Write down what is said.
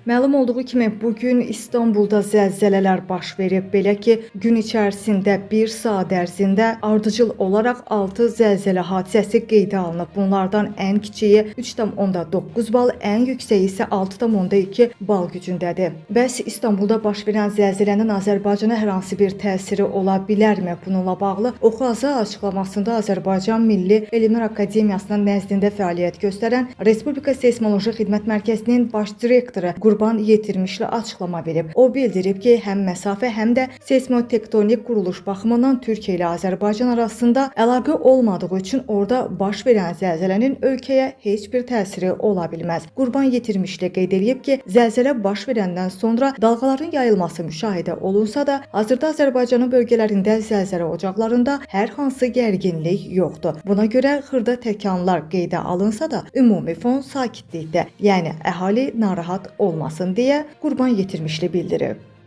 Məlum olduğu kimi bu gün İstanbulda zəlzələlər baş verib. Belə ki, gün içərisində 1 saat ərzində ardıcıl olaraq 6 zəlzələ hadisəsi qeydə alınıb. Bunlardan ən kiçiyi 3,9 bal, ən yüksəyi isə 6,2 bal gücündədir. Bəs İstanbulda baş verən zəlzələnin Azərbaycana hər hansı bir təsiri ola bilərmi? Bununla bağlı Oxaza açıqlamasında Azərbaycan Milli Elmlər Akademiyasının nəzdində fəaliyyət göstərən Respublika Seysmoloji Xidmət Mərkəzinin baş direktoru Qurban Yetirmişli açıqlama verib. O bildirib ki, həm məsafə, həm də seysmotektonik quruluş baxımından Türkiyə ilə Azərbaycan arasında əlaqə olmadığı üçün orada baş verən zəlzələnin ölkəyə heç bir təsiri ola bilməz. Qurban Yetirmişli qeyd eləyib ki, zəlzələ baş verəndən sonra dalğaların yayılması müşahidə olunsa da, hazırda Azərbaycanın bölgələrində zəlzələ ocaqlarında hər hansı gərginlik yoxdur. Buna görə xırda təkanlar qeydə alınsa da, ümumi fon sakitlikdə, yəni əhali narahat olmasın deyə Qurban Yetirmişli bildirib.